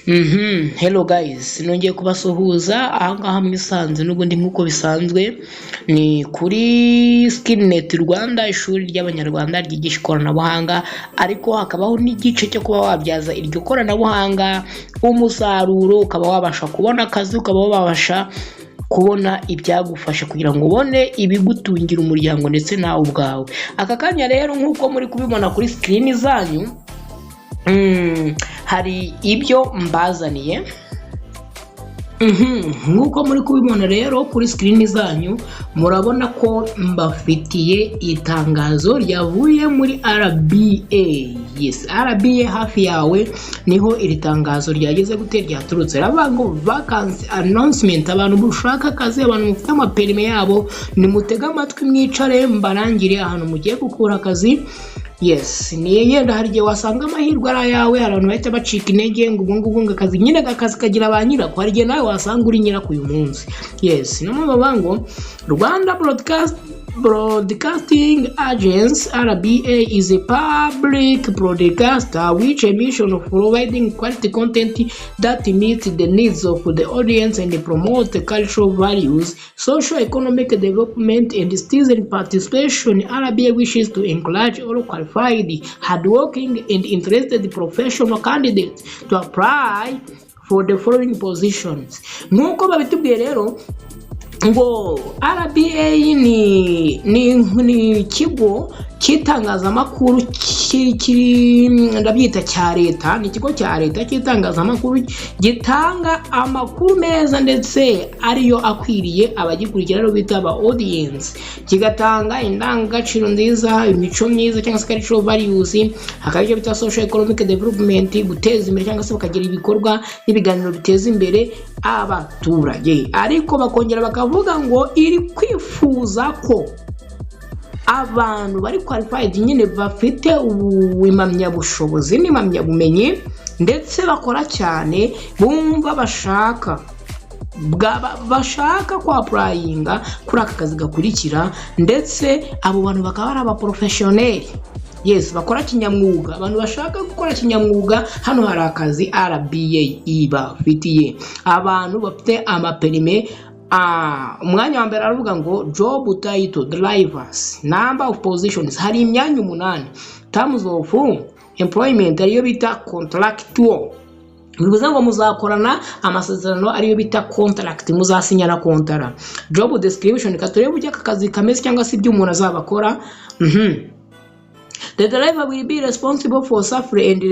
Hello guys, nongeye kubasuhuza ahangaha mwisanze n'ubundi nk'uko bisanzwe ni kuri Skillnet Rwanda, ishuri ry'Abanyarwanda ryigisha ikoranabuhanga, ariko hakabaho n'igice cyo kuba wabyaza iryo koranabuhanga umusaruro, ukaba wabasha kubona akazi, ukaba wabasha kubona ibyagufasha kugira ngo ubone ibigutungira umuryango ndetse nawe ubwawe. Aka kanya rero, nk'uko muri kubibona kuri screen zanyu, hari ibyo mbazaniye. Nk'uko muri kubibona rero kuri screen zanyu, murabona ko mbafitiye itangazo ryavuye muri RBA. Yes, RBA hafi yawe niho iri tangazo ryageze gute, ryaturutse. Riravuga ngo "Vacancy announcement". Abantu mushaka akazi, abantu mufite amaperime yabo, nimutege amatwi, mwicare mbarangire ahantu mugiye gukura akazi. Yes, ni yenda hari igihe wasanga amahirwe ari ayawe. Hari abantu bahita bacika intege ngo ubwo ngubwo ngo akazi nyine, akazi kagira ba nyirako. Hari igihe nawe wasanga uri nyirako uyu munsi. Yes, niyo mpamvu bavuga ngo "Rwanda Broadcasting Agency, RBA, is a public broadcaster with a mission of providing quality content that meets the needs of the audience and promote cultural values, social economic development and citizen participation. RBA wishes to encourage all qualified, hardworking and interested professional candidates to apply for the following positions." Nk'uko babitubwiye rero ngo RBA ni ikigo cy'itangazamakuru kiri, ndabyita cya leta, ni ikigo cya leta cy'itangazamakuru gitanga amakuru meza ndetse ariyo akwiriye abagikurikira, rero bita aba audience, kigatanga indangagaciro nziza, imico myiza cyangwa se cultural values, hakaba icyo bita social economic development, guteza imbere cyangwa se bakagira ibikorwa n'ibiganiro biteza imbere abaturage. Ariko bakongera bakavuga ngo iri kwifuza ko abantu bari qualified nyine, bafite impamyabushobozi n'impamyabumenyi ndetse bakora cyane, bumva bashaka kwapplyinga kuri aka kazi gakurikira, ndetse abo bantu bakaba ari abaprofessional, yes, bakora kinyamwuga. Abantu bashaka gukora kinyamwuga, hano hari akazi RBA ibafitiye. Abantu bafite amaperime, umwanya wa mbere aravuga ngo "Job title: drivers, number of positions", hari imyanya umunani. "Terms of employment", ariyo bita contractual, bivuze ngo muzakorana amasezerano, ariyo bita contract, muzasinyana kontara. "Job description", reka turebe uburyo aka kazi kameze cyangwa se ibyo umuntu azaba akora. "The driver will be responsible for safely and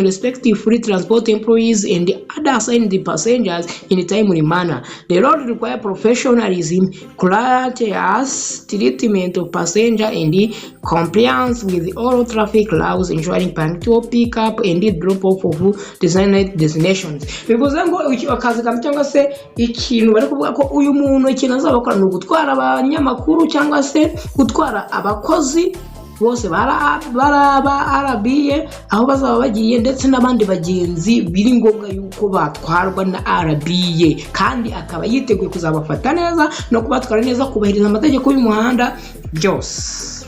respectfully transport employees and other assigned passengers in a timely manner. The role require professionalism, courteous treatment of passenger and compliance with all traffic laws, ensuring punctual pick-up and drop-off of designated destinations." Bivuze ngo akazi kamwe cyangwa se ikintu bari kuvuga ko uyu muntu ikintu azaba akora ni ugutwara abanyamakuru cyangwa se gutwara abakozi bose baraba RBA aho bazaba bagiye, ndetse n'abandi bagenzi biri ngombwa yuko batwarwa na RBA, kandi akaba yiteguye kuzabafata neza no kubatwara neza, kubahiriza amategeko y'umuhanda byose.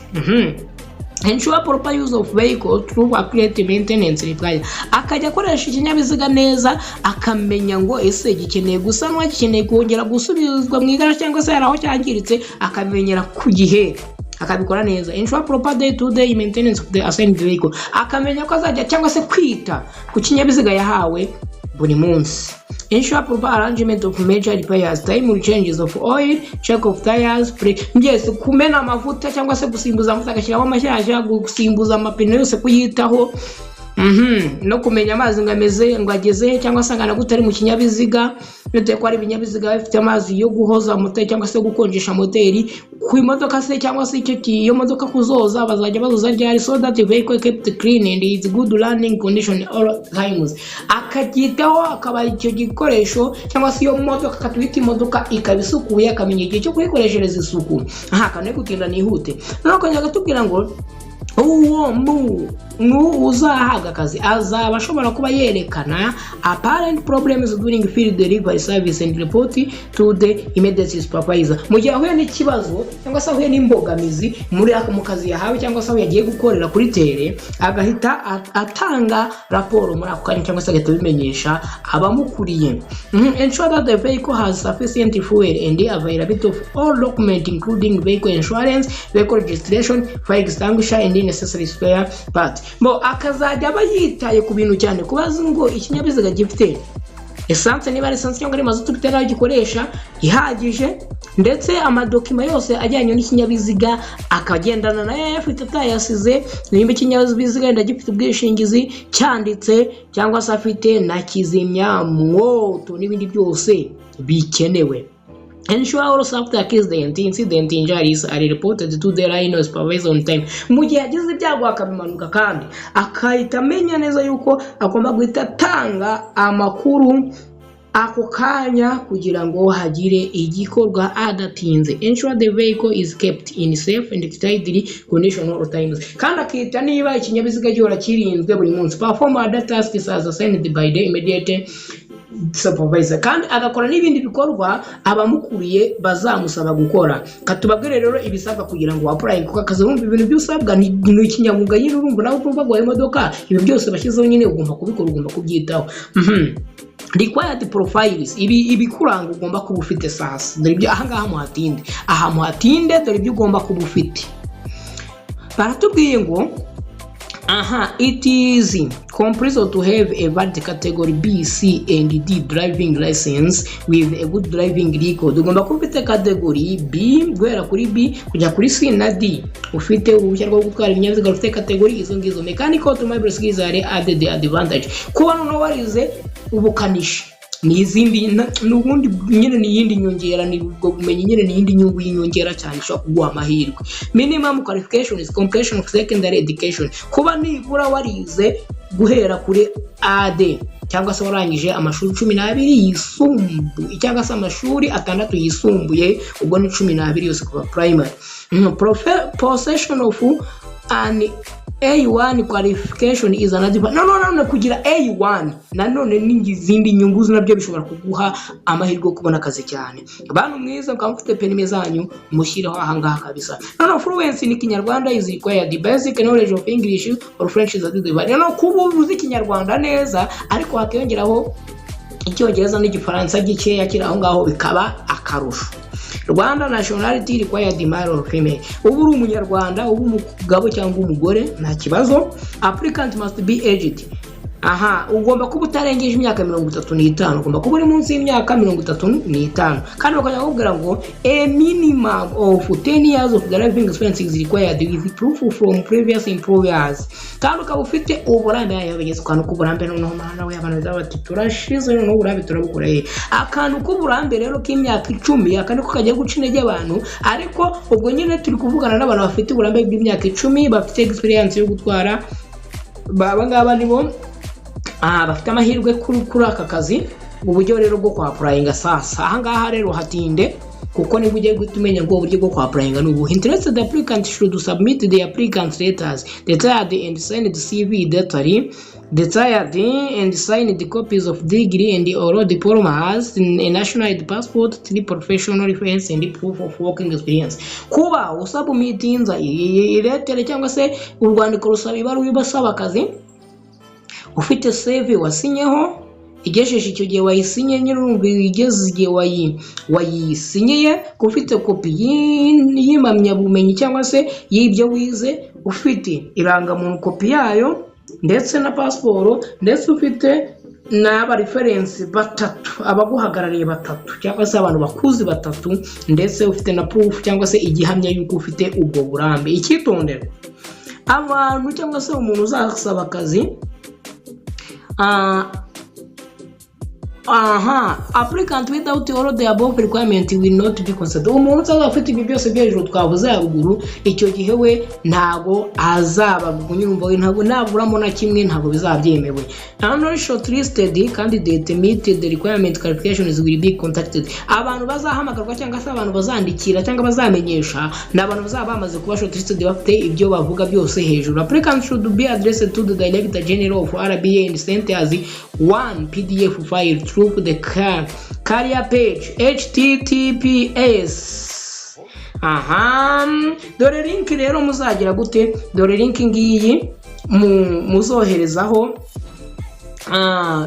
"Ensure proper use of vehicle through accurate maintenance required." Akajya akoresha ikinyabiziga neza, akamenya ngo ese gikeneye gusanwa, gikeneye kongera gusubizwa mu igaraje, cyangwa se hari aho cyangiritse, akamenyera ku gihe, akabikora neza. "Ensure proper day to day maintenance of the assigned vehicle." Akamenya ko azajya cyangwa se kwita ku kinyabiziga yahawe buri munsi. "Ensure proper arrangement of major repairs, timely changes of oil, check of tires, byose, kumena amavuta cyangwa se gusimbuza amavuta agashyiramo amashyashya, gusimbuza amapine yose, kuyitaho, no kumenya amazi ngo ameze, ngo ageze he cyangwa se angana gute ari mu kinyabiziga, bitewe ko hari ibinyabiziga bifite amazi yo guhoza moteri cyangwa se gukonjesha moteri ku imodoka se, cyangwa se icyo iyo modoka kuzoza, bazajya bazoza ryari, "so that vehicle kept clean and is good running condition all times." Akacyitaho, akaba icyo gikoresho cyangwa se iyo modoka akatwita imodoka ikaba isukuye, akamenya igihe cyo kuyikoreshereza isuku. Aha akantu gutinda nihute, noneho akongera akatubwira ngo Uwo mu uzahabwa akazi azaba ashobora kuba yerekana apparent problems during field delivery service and report to the immediate supervisor. Mu gihe ahuye n'ikibazo cyangwa se ahuye n'imbogamizi muri mu kazi yahawe cyangwa se aho yagiye gukorera kuri terrain, agahita atanga raporo muri ako kanya cyangwa se agahita abimenyesha abamukuriye. Ensure that the vehicle has sufficient fuel and the availability of all documents, including vehicle insurance, vehicle registration, fire extinguisher and necessary spare part. Bo akazajya aba yitaye ku bintu cyane, kuba azi ngo ikinyabiziga gifite essence, niba ari essence cyangwa ari mazutu bitewe n'aho gikoresha, ihagije, ndetse amadocuments yose ajyanye n'ikinyabiziga akagendana nayo ayafite atayasize, nimba ikinyabiziga wenda gifite ubwishingizi cyanditse, cyangwa se afite na kizimyamwoto n'ibindi byose bikenewe. Ensure all safety accident, incident, injuries are reported to the line supervisor on time. Mu gihe yagize ibyago akabimanuka, kandi akahita amenya neza yuko agomba guhita atanga amakuru ako kanya kugira ngo hagire igikorwa adatinze. Ensure the vehicle is kept in safe and tidy condition all times. Kandi akita niba ikinyabiziga gihora kirinzwe buri munsi. Perform other tasks as assigned by the immediate supervisor. Kandi agakora n'ibindi bikorwa abamukuriye bazamusaba gukora. Katubabwire rero ibisabwa kugira ngo wa-applyinge kuko akazi. Urumva ibintu by'usabwa ni ikinyamwuga nyine. Urumva nawe urumva guhaye imodoka, ibi byose bashyizeho nyine ugomba kubikora, ugomba kubyitaho. Required profiles, ibi ibikuranga ugomba kuba ufite. Sasa dore ibyo ahangaha muhatinde, aha muhatinde, dore ibyo ugomba kuba ufite. Baratubwiye ngo aha, it is compulsory to have a valid category B, C and D driving license with a good driving record. Ugomba kuba ufite category B, guhera kuri B kujya kuri C na D, ufite uruhushya rwo gutwara ibinyabiziga rufite category izo ngizo. Mechanical automobile skills are added advantage. Kuba noneho warize ubukanishi ni izindi n'ubundi nyine ni iyindi nyongera, ni ubwo bumenyi nyine, ni iyindi nyungu y'inyongera cyane ishobora kuguha amahirwe. Minimum qualification is completion of secondary education. Kuba nibura warize guhera kuri AD cyangwa se warangije amashuri 12 yisumbuye, cyangwa se amashuri 6 yisumbuye, ubwo ni 12 yose kuva primary. Possession of an A1 qualification is an advantage. No, kugira A1 nanone n'izindi nyungu nabyo bishobora kuguha amahirwe yo kubona akazi cyane. Bantu mwiza mukaba mufite permis zanyu, mushyireho ahangaha kabisa. No, fluency in Kinyarwanda is required. Basic knowledge of English or French is advantage. No, kuba uzi Ikinyarwanda neza ariko hakiyongeraho Icyongereza n'Igifaransa gikeya kiri aho ngaho bikaba akarusho. Rwanda nationality required, male or female. Uba uri Umunyarwanda, uba umugabo cyangwa umugore, nta kibazo. Applicant must be aged, aha ugomba kuba utarengeje imyaka 35, ugomba kuba uri munsi y'imyaka 35. Kandi bakajya bakubwira ngo a minimum of 10 years of driving experience is required with proof from previous employers. Kandi ukaba ufite uburambe. Yayo bageze ku kantu k'uburambe noneho, mana we, abantu bazaba bati turashize. Noneho uburambe turabukora he? Akantu k'uburambe rero k'imyaka 10, aka niko kagiye guca intege abantu. Ariko ubwo nyine turi kuvugana n'abantu bafite uburambe bw'imyaka 10, bafite experience yo gutwara. Aba ngaba nibo bafite amahirwe kuri aka kazi. Uburyo rero bwo kwa-applyinga, sasa ahangaha rero hatinde, kuko nibwo ugiye guhita umenya ngo uburyo bwo kwa-applyinga ni ubu. Interested applicant should submit the applicant letters, detailed and signed CV, detailed and signed copies of degree and or diplomas, a national ID, passport, three professional reference and proof of working experience. Kuba usubmittinza iletter cyangwa se urwandiko rusaba ibaruwa ibasaba akazi, ufite CV wasinyeho igejeje icyo gihe wayisinye nyine, urumva igeze igihe wayisinyiye, ufite kopi y'impamyabumenyi cyangwa se y'ibyo wize, ufite irangamuntu kopi yayo ndetse na pasiporo, ndetse ufite n'aba reference batatu, abaguhagarariye batatu cyangwa se abantu bakuzi batatu, ndetse ufite na proof cyangwa se igihamya y'uko ufite ubwo burambe. Icyitonderwa, abantu cyangwa se umuntu uzasaba akazi. Aha, applicant without all the above requirement will not be considered. Umuntu utazaba ufite ibyo byose byo hejuru twavuze haruguru, icyo gihe we ntago azaba nyumva we, ntabwo naburamo na kimwe, ntabwo bizaba byemewe. Only shortlisted candidate meet the requirement qualifications will be contacted. Abantu bazahamagarwa cyangwa se abantu bazandikira cyangwa bazamenyesha ni abantu bazaba bamaze kuba shortlisted, bafite ibyo bavuga byose hejuru. Applicant should be addressed to the Director General of RBA and sent as one PDF file through the career page https. Aha, dore link rero muzagira gute? Dore link ngiyi muzoherezaho.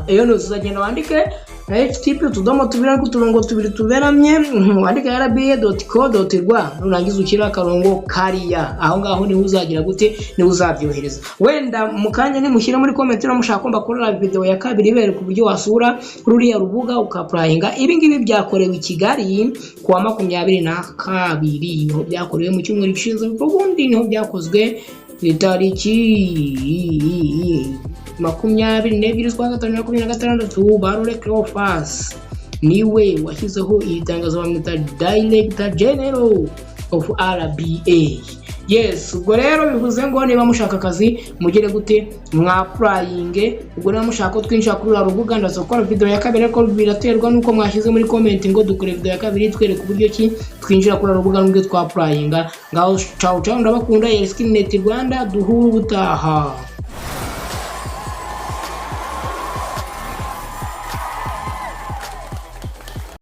Iyo ni uzagenda wandike http utudomo tubiri ariko uturongo tubiri tuberamye, wandike rba.co.rw, nurangiza ushyiraho akarongo kariya. Aho ngaho niho uzagira gute? Niho uzabyohereza. Wenda mu kanya nimushyire muri comment no mushaka ko mbakorera video ya kabiri ibereka uburyo wasura ruriya rubuga uka-applyinga. Ibi ngibi byakorewe i Kigali kuwa 22, niho byakorewe mu cyumweru gishize. Ubundi niho byakozwe itariki 22 z'ukwa gatanu 26. Barore Cleophas niwe washyizeho iri tangazo, bamwita Director General of RBA. Yes, ubwo rero bivuze ngo niba mushaka akazi mugere gute? Mwa-applyinge. Ubwo niba mushaka ko twinjira kuri uru rubuga, ndaza gukora video ya kabiri, ariko biraterwa nuko mwashyize muri comment ngo dukore video ya kabiri twereke uburyo ki twinjira kuri uru rubuga n'ubwo twa-applyinga. Ngaho ciao ciao, ndabakunda. Yari Skinet Rwanda, duhure ubutaha.